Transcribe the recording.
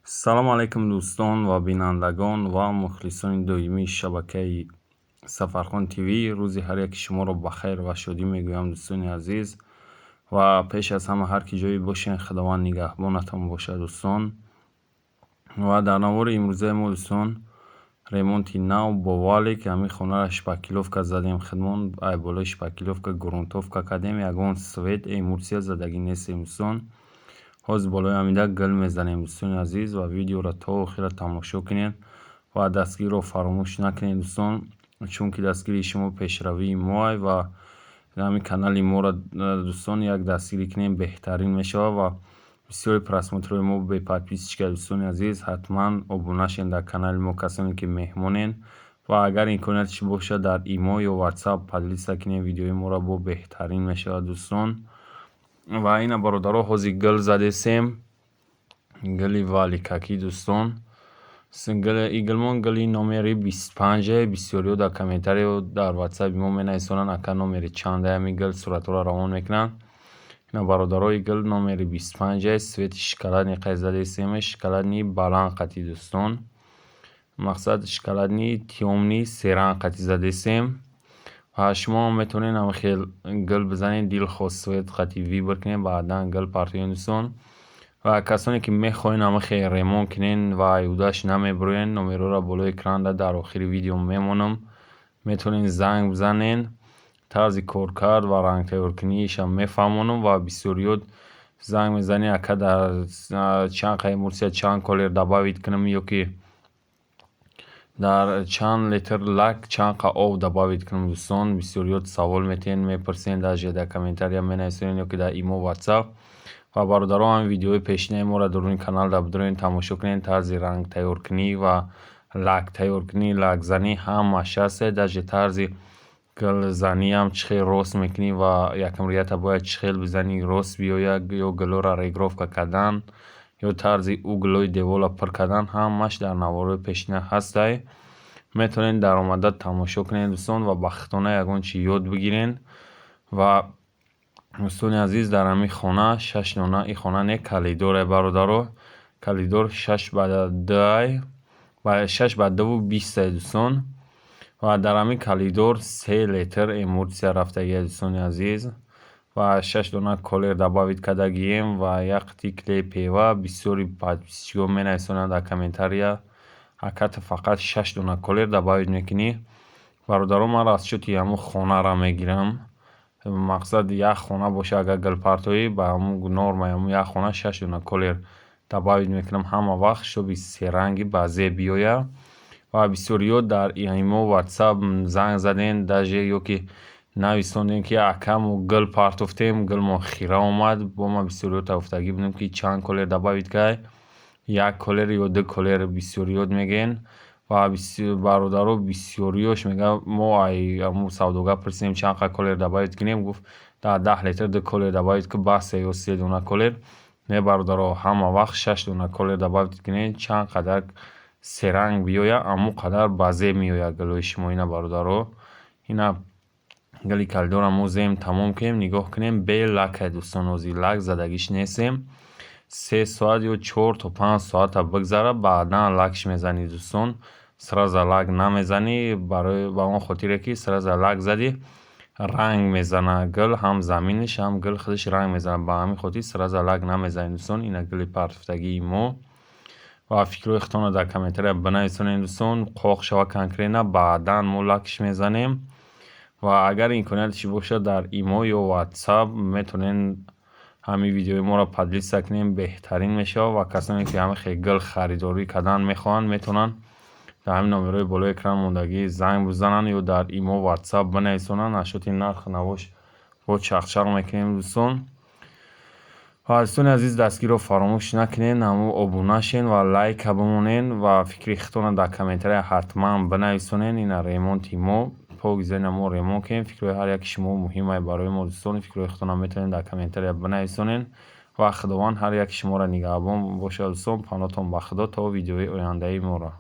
Салому алайкум, дӯстон ва бинандагон ва мухлисони доимии шабакаи Сафархон ТВ. Рӯзи ҳар яки шуморо ба хайр ва шодӣ мегӯям, дӯстони азиз. Ва пеш аз ҳама, ҳар ки ҷое бошен, Худованд нигаҳбонатон бошад, дӯстон. Ва дар навори имрӯзаи мо, дӯстон, ремонти нав бо валик. Ҳамин хонаро шпаклёвка задем худмон, ай болои шпаклёвка грунтовка кардем, ягон цвет, эмульсия задагӣ нестем, дӯстон. Ҳозир болои ҳамида гил мезанем, дӯстони азиз, ва видеоро то охира тамошо кунед ва дастгириро фаромӯш накунед, дӯстон, чунки дастгирии шумо пешравии моай. Ва ҳамин канали моро, дӯстон, як дастгирӣ кунем, беҳтарин мешавад. Ва бисёри просмотрҳои мо бе подписчика. Дӯстони азиз, ҳатман обуна шавед дар канали мо, касоне ки меҳмонед. Ва агар имконияташ бошад, дар имо ё Ватсап поделиться кунед видеои моро, бо беҳтарин мешавад, дӯстон. Ва ина, бародаро, ҳозир гил задесем, гили валикакӣ, дӯстон. И гилмон гили номери 25-е. Бисёриҳо дар комментариё, дар Ватсапи мо менависонанд: «Ака, номери чанда ҳамин гил?» Суратҳоро равон мекунанд. Ина, бародаро, и гил номери 25-е. Цвети шоколадный қай задесем, шоколадный баланд қатӣ, дӯстон, мақсад, шоколадный тёмный серанг қатӣ задесем. Ва шумо метавонед ҳамин хел гил бизанед, дилхоҳ цвет қатӣ выбор кунед, баъдан гил партоед, дӯстон. Ва касоне ки мехоҳед ҳамин хел ремонт кунед ва ӯдаш намебироед, номерҳоро болои экранда дар охири видео мемонам, метавонед занг бизанед, тарзи коркард ва рангтайёркуниашам мефаҳмонам. Ва бисёриёт занг мезанед: «Ака, дар чанд қа эмульсия чанд колер добавить кунам ё ки дар чанд литр лак чанд қа об добавить кунам?» Дӯстон, бисёриёт савол метиҳед, мепурсед, даже дар комментария менависонед ё ки дар имо, Ватсап. Ва бародарон, ҳамин видеои пешинаи моро дар рӯи канал дар бидоред, тамошо кунед. Тарзи рангтайёркунӣ ва лактайёркунӣ, лакзанӣ ҳамааш ҳаст, даже тарзи гилзаниам, чӣ хел рост мекунӣ ва якум рията бояд чӣ хел бизанӣ, рост биёяд, ё гилҳоро регровка кардан, ё тарзи углҳои деволро пур кардан, ҳамааш дар наворҳои пешина ҳастай. Метавонед даромада тамошо кунед, дӯстон, ва ба худтона ягон чи ёд бигиред. Ва дӯстони азиз, дар ҳамин хона шаш дона, ин хона не, коридоре, бародаро, коридор 6 ба 2-ай, 6 ба 2 ва 20-ай, дӯстон. Ва дар ҳамин коридор 3 литр эмульсия рафтагиа, дӯстони азиз, ва шаш дона колер добавить кардагием ва як қитъи клей ПВА. Бисёри подписчикҳо менависонанд дар комментария: «Ака, ту фақат шаш дона колер добавить мекунӣ?» Бародарон, ман расчёти ҳамун хонаро мегирам. Мақсад, як хона боша, агар гилпартоӣ, ба ҳамун нормаи ҳамун як хона шаш дона колер добавить мекунам ҳама вақт, чтобы серанги ба зеб биёяд. Ва бисёриҳо дар имо, Ватсап занг задем даже ё ки нависондем, ки: «Ака, мо гил партофтем, гилмон хира омад». Бо ман бисёриҳо гуфтагӣ будем, ки чанд колер добавить кай, як колер ё ду колер, бисёриёт мегӯянд. Ва бародаро, бисёриёш мегӯянд: «Мо ай ҳамун савдогар пурсидем, чанд қа колер добавить кунем, гуфт, дар 10 литр ду колер добавить кун, басе, ё се дона колер». Не, бародаро, ҳама вақт шаш дона колер добавить кунед. Чанд қадар серанг биёяд, ҳамон қадар ба зеб меояд гилҳои шумо. Ина, бародаро, ина гили коридорро мо зем, тамом кунем. Нигоҳ кунем, бе лакай, дӯстон, ҳозир лак задагиш нестем. 3 соат ё 4 то 5 соата бигзара, баъдан лакш мезанӣ, дӯстон, сразу лак намезанӣ, барои ба он хотире ки сразу лак задӣ, ранг мезана гил, ҳам заминаш, ҳам гил худаш ранг мезанад. Ба ҳамин хотир сразу лак намезанем, дӯстон. Ина гили партофтагии мо. Ва фикрҳои худтонро дар комментария бинависонед, дӯстон. Қоқ шава конкретно, баъдан мо лакш мезанем. Ва агар имконияташ бошад, дар имо ё Ватсап метавонед ҳамин видеои моро поделиться кунем, беҳтарин мешавад. Ва касоне ки ҳамин хел гил харидорӣ кардан мехоҳанд, метавонанд дар ҳамин номерҳои болои экран мондагӣ занг бизананд ё дар имо, Ватсап бинависонанд. Насчёти нарху навош бо чақчақ мекунем, дӯстон. Ва дӯстони азиз, дастгириро фаромӯш накунед, ҳамун обуна шен ва лайка бимонед ва фикри худтонро дар комментария ҳатман бинависонед. Ина ремонти мо покиза, мо ремонт кунем. Фикрҳои ҳар яки шумо муҳимае барои мо, дӯстон. Фикрҳои худтонро метавонед дар комментария бинависонед. Ва Худованд ҳар яки шуморо нигаҳбон бошад, дӯстон. Паноҳтон ба Худо, то видеои ояндаи моро.